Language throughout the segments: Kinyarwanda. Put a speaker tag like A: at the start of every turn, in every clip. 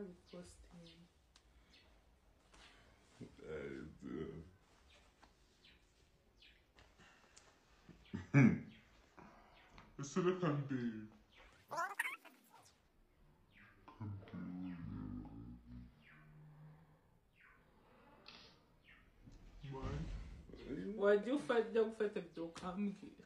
A: Why
B: Silicon Bay.
A: Wajya ufata gufata video ukambwira.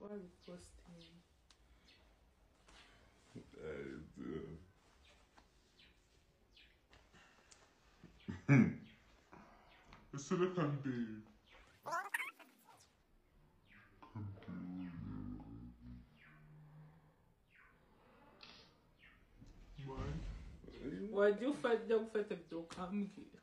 A: Why are we posting?
B: Silicon Bay.
A: Wajya ufata gufata video ukambwira.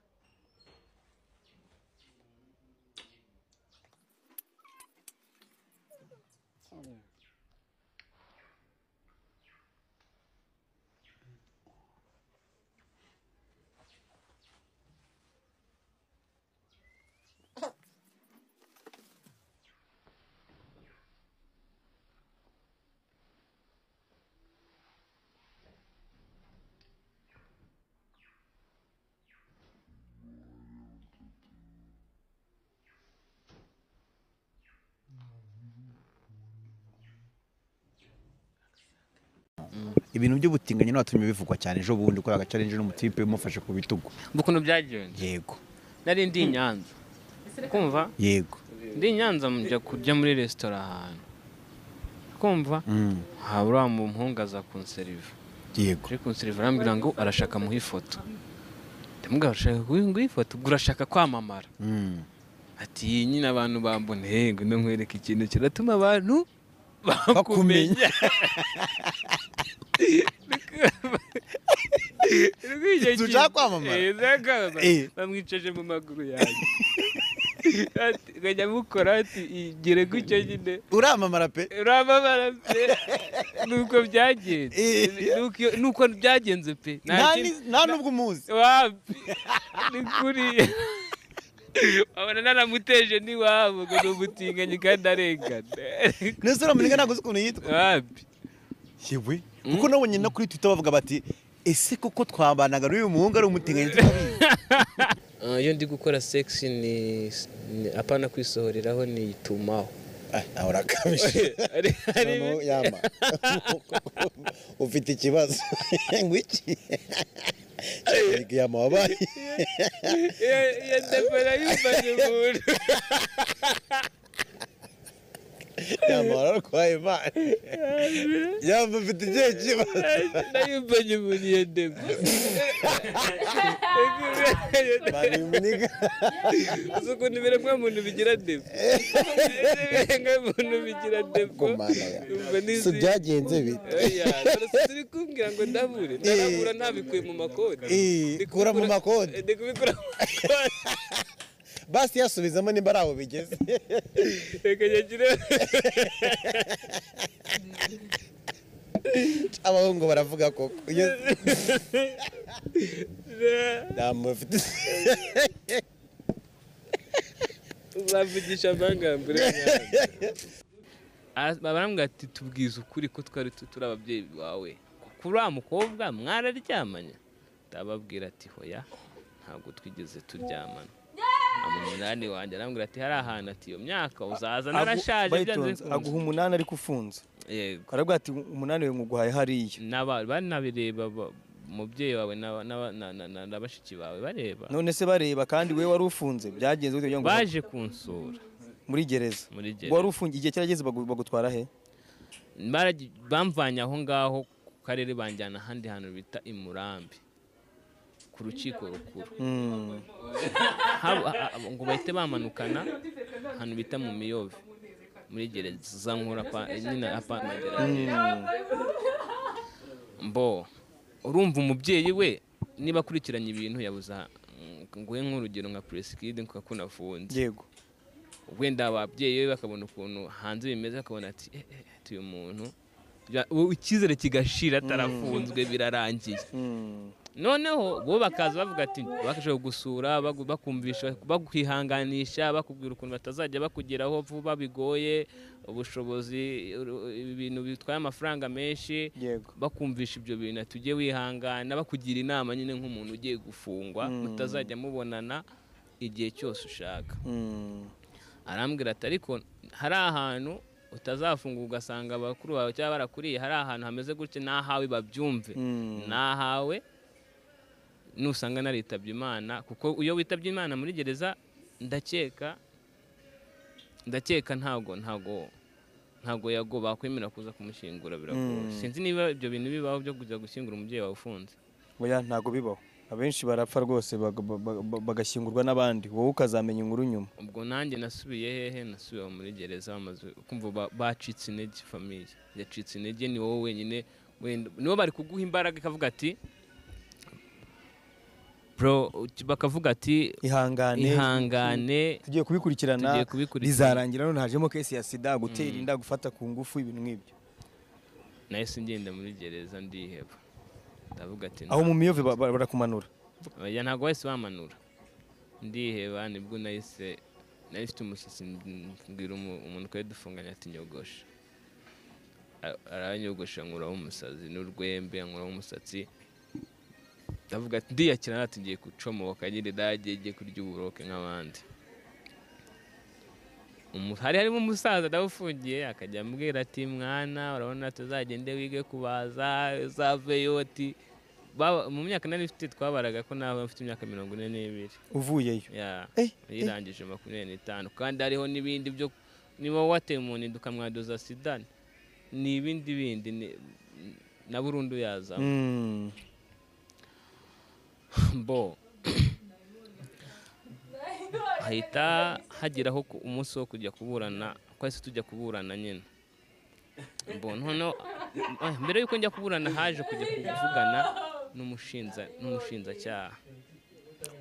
C: Ibintu by'ubutinganyi n'abatumye bivugwa cyane ejo bundi ko aga challenge n'umutipe umufashe ku bitugu.
D: Ukuntu byagenze.
C: Yego.
D: Nari ndi Nyanza. Kumva?
C: Yego.
D: Ndi Nyanza mujya kurya muri restaurant ahantu. Kumva? Habura mu mpungaza kunseriva.
C: Yego.
D: Ari kunseriva arambwira ngo arashaka muha ifoto. Ndamubwira arashaka nguha ifoto, urashaka kwamamara. Ati nyine abantu bambone he ngo nkwereke ikintu kiratuma abantu bakumenya.
C: Tuja kwamamara.
D: Bamwicaje mu maguru yanjye. Ati ngajya mukora ati igere gutyo nyine.
C: Uramamara pe.
D: Uramamara pe. Nuko byagenze. Nuko byagenze pe.
C: Nta nubwo umuzi.
D: Wapi. Ni kuri. Abana naramuteje ni wabo ngo n'ubutinganyi kandi arengana.
C: Nese uramuninga ntago uzi ukuntu yitwa.
D: Wapi.
C: Yewe. Kuko nabonye no kuri Twitter bavuga bati ese koko twabanaga n'uyu muhungu ari umutinganyi tutabizi.
D: Iyo ndi gukora sex ni apana kwisohoreraho ni itumaho.
C: Ah, urakabije. No yama. Ufite ikibazo. Ngwiki. Yama wabaye.
D: Ya ndabara yumvaje umuntu.
C: Yama ararwaye man. Yama ufite ikihe kibazo?
D: Nayumvanye umuntu iyo ndebye.
C: Mani muniga.
D: Uzi ukuntu ibiremwa muntu bigira ndebye. Ibiremwa muntu bigira ndebye.
C: So byagenze bite?
D: Oya, turi kumbwira ngo ndabure. Ndarabura ntabikuye mu makode.
C: Kura mu makode.
D: Ndi kubikura mu makode.
C: Basi yasubizamo nimba ari aho bigeze.
D: Reka nyagire.
C: Abahungu baravuga koko. Ndamufite.
D: Uzavugisha amangambure. Barambwira ati tubwize ukuri ko twari turi ababyeyi bawe. Kuri wa mukobwa mwararyamanye. Ndababwira ati hoya ntabwo twigeze turyamana. Umunani wanjye arambwira ati hari ahantu ati iyo myaka uzaza narashaje byanze
E: aguha umunani ariko ufunze.
D: Yego.
E: Arabwira ati umunani we nguguhaye hariya.
D: Naba banabireba umubyeyi wawe na bashiki bawe bareba.
E: None se bareba kandi we wari ufunze byagenze gute kugira ngo
D: baje kunsura
E: muri gereza? Wari ufungiye igihe cyarageze bagutwara he?
D: Bamvanye aho ngaho ku karere banjyana ahandi hantu bita i Murambi. Ku rukiko rukuru. Ngo bahite bamanukana Ahantu bita mu Miyove, muri gereza nkura nyine apa Mageragere. Mbo urumva umubyeyi we niba akurikiranye ibintu yabuza, nguhe nk'urugero nka Presikid kuko nafunze.
E: Yego.
D: Wenda ababyeyi be bakabona ukuntu hanze bimeze, bakabona ati uyu muntu icyizere kigashira atarafunzwe birarangiye. Noneho bo bakaza bavuga ati bakashobora gusura, bakumvisha, bakwihanganisha, bakubwira ukuntu batazajya bakugeraho vuba, bigoye ubushobozi, ibintu bitwaye amafaranga menshi.
E: Yego.
D: Bakumvisha ibyo bintu ati ujye wihangana, bakugira inama nyine nk'umuntu ugiye gufungwa, mutazajya mubonana igihe cyose ushaka. Arambwira ati ariko hari ahantu utazafunga ugasanga abakuru bawe cyangwa barakuriye, hari ahantu hameze gutya, nahawe babyumve, nahawe nusanga naritabye Imana, kuko iyo witabye Imana muri gereza ndakeka ntago yago bakwemera kuza kumushyingura, biragoye. Sinzi niba ibyo bintu bibaho byo kujya gushyingura umubyeyi wawe ufunze.
E: Oya ntago bibaho, abenshi barapfa rwose bagashyingurwa n'abandi, wowe ukazamenya inkuru nyuma.
D: Ubwo nanjye nasubiye hehe? Nasubiye muri gereza, bamaze kumva bacitse intege, famille yacitse intege, ni wowe wenyine wenda nibo bari kuguha imbaraga, ikavuga ati bro, bakavuga ati
E: ihangane,
D: ihangane,
E: tugiye kubikurikirana, bizarangira. None hajemo case ya sida, gutera inda, gufata ku ngufu, ibintu nk'ibyo.
D: Nahise ngenda muri gereza ndiheba, ndavuga ati
E: aho mu Miyove barakumanura?
D: Oya ntabwo bahise bamanura, ndiheba. Nibwo nahise nari mfite umusatsi, mbwira umuntu twari dufunganye ati nyogosha, aranyogosha nkuraho umusazi n'urwembe, nkuraho umusatsi, ndavuga ati ndiyakira, ati ngiye gucomoka nyine, ndagiye kurya uburoke nk'abandi. Hari harimo umusaza ndawufungiye, akajya ambwira ati mwana urabona tuzagende wige kubaza uzaveyo, ati mu myaka nari mfite twabaraga ko nawe mfite imyaka 42
E: uvuyeyo.
D: Yirangije 25, kandi hariho n'ibindi byo niba wateye umuntu inda ukamwanduza sida ni ibindi bindi na burundu yaza. Bo hahita hageraho umunsi wo kujya kuburana, twahise tujya kuburana nyine. Bo noneho mbere yuko njya kuburana haje kujya kuvugana n'umushinzacyaha.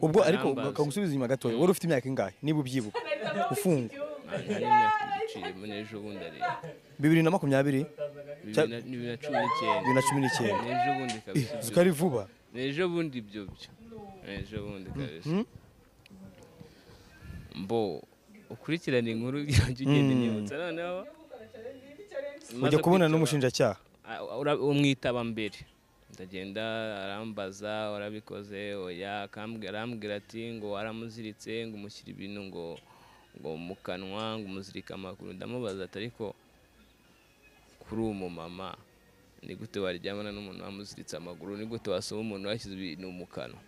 E: Ubwo ariko bakagusubiza inyuma gatoya, wari ufite imyaka ingahe niba ubyibuka ufungwa?
D: Hari imyaka iciyemo n'ejo bundi ari
E: 2020,
D: 2019,
E: 2019,
D: n'ejo bundi kabisa,
E: zikari vuba,
D: n'ejo bundi ibyo byo n'ejo bundi kabisa. Mbo ukurikirana inkuru yanjye ugende nibutsa. Noneho
E: ujya kubona n'umushinjacyaha
D: umwitaba mbere, ndagenda arambaza warabikoze? Oya. Arambwira ati ngo waramuziritse, ngo umushyira ibintu ngo mu kanwa, ngo umuzirika amaguru. Ndamubaza ati ariko kuri uwo mumama ni gute waryamana n'umuntu wamuziritse amaguru? Ni gute wasoma umuntu washyize ibintu mu kanwa?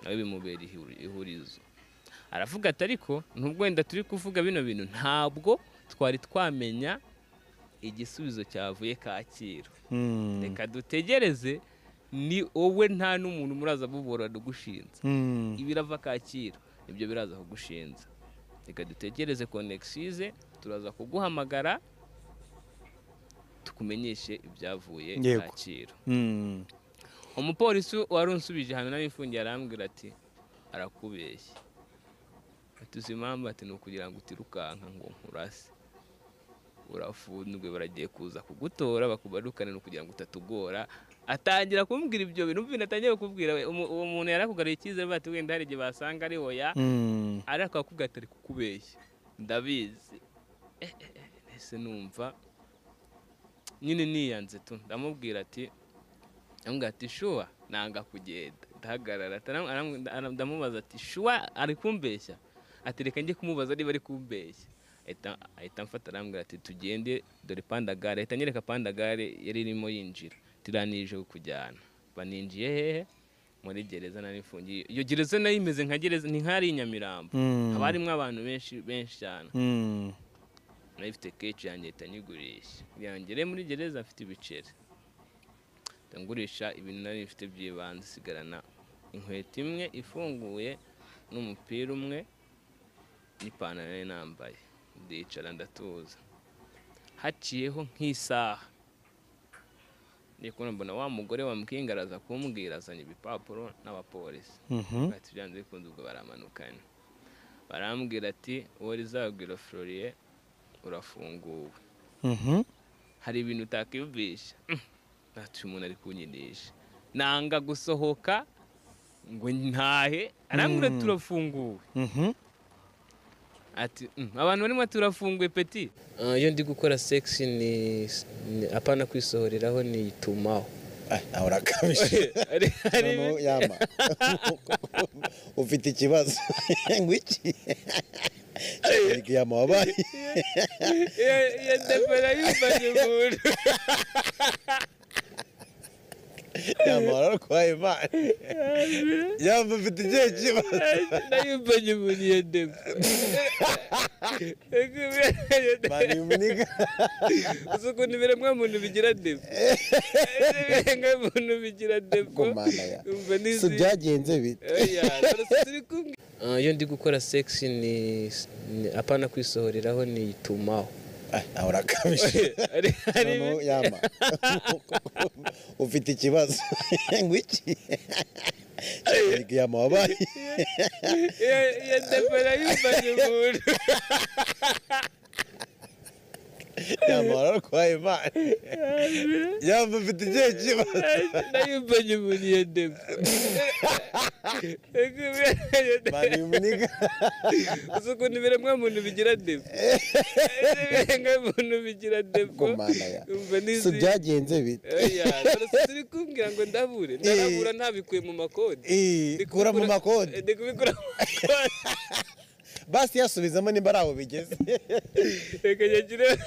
D: Nawe bimubera ihurizo. Aravuga ati ariko nubwo wenda turi kuvuga bino bintu ntabwo twari twamenya igisubizo cyavuye Kacyiru, reka dutegereze, ni wowe nta n'umuntu muraza buborana ugushinza, ibirava Kacyiru nibyo biraza kugushinza, reka dutegereze konegisize, turaza kuguhamagara tukumenyeshe ibyavuye Kacyiru. Umupolisi wari unsubije hano nari mfungiye arambwira ati arakubeshya, ati uzi impamvu? Ati ni ukugira ngo utirukanka ngo nkurase, urafunzwe baragiye kuza kugutora bakubarukane, ni ukugira ngo utatugora. Atangira kumbwira ibyo bintu, bintu atangiye kukubwira uwo muntu yarakugariye icyizere, bati wenda hari igihe basanga ari oya, ariko akakubwira ati ari kukubeshya ndabizi. Ese numva nyine niyanze tu, ndamubwira ati shuwa nanga kugenda, ndahagarara. Ndamubaza ati shuwa ari kumbeshya? Ati reka njye kumubaza niba ari kumbeshya. Ahita amfata arambwira ati tugende dore pandagare, ahita anyereka pandagare yari irimo yinjira, tiranije kujyana. Baninjiye hehe? Muri gereza nari mfungiye. Iyo gereza nayo imeze nka gereza, ni nk'ari i Nyamirambo, haba harimo abantu benshi benshi cyane. Nari mfite keci yanjye ahita nyigurisha, kugira ngo ngere muri gereza mfite ibiceri, ngurisha ibintu nari mfite by'ibanze, sigarana inkweto imwe ifunguye n'umupira umwe N'ipantaro nari nambaye, ndicara ndatuza. Haciyeho nk'isaha, ndi kubona mbona wa mugore wambwiye araza kumbwira, azanye ibipapuro n'abapolisi. Ati byanze bikunze ubwo baramanukanye, barambwira ati uwo rizagwira Florier urafunguwe. Hari ibintu utakwiyumvisha. Ati umuntu ari kunyinisha, nanga gusohoka ngo ntahe, arambwira turafunguwe. Ati abantu barimo turafunguye peti. Iyo ndi gukora sex ni apana kwisohoreraho, ni itumaho.
C: Nawe urakabije. Noneho yama ufite ikibazo ngo iki yama wabaye
D: Iyo ndebera yumvaje umuntu.
C: Yama wararwaye Imana. Yama ufite ikihe kibazo?
D: Nayumvanye umuntu iyo ndebera.
C: Mani umuniga.
D: Uzi ukuntu ibiremwa muntu bigira debo. Ibiremwa muntu bigira debo.
C: Kumana ya.
D: Umva n'izi.
C: So byagenze bite?
D: Oya, turi kumwe. Iyo ndi gukora sex ni apana kwisohoreraho, ni itumaho.
C: Nawe urakabije. Noneho yama ufite ikibazo ngo iki yama wabaye
D: Iyo ndebera yumvaje umuntu.
C: Yama wararwaye Imana. Yama ufite ikihe kibazo?
D: Nayumvanye umuntu iyo ndebera.
C: Mani umuniga.
D: Uzi ukuntu ibiremwa muntu bigira debo. Ibiremwa muntu bigira debo.
C: Kumana ya.
D: Umva n'izi.
C: So byagenze bite?
D: Oya, turi kumbwira ngo ndabure, ndarabura ntabikuye mu makode.
C: Kura mu makode.
D: Ndi kubikura mu makode.
C: Basi yasubizamo nimba ari aho bigeze.
D: Reka nyagire.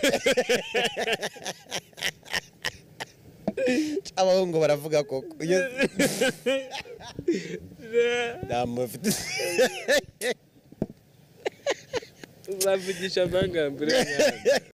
C: Abahungu baravuga koko. Ndamufite.
D: Uzavugisha amangambure.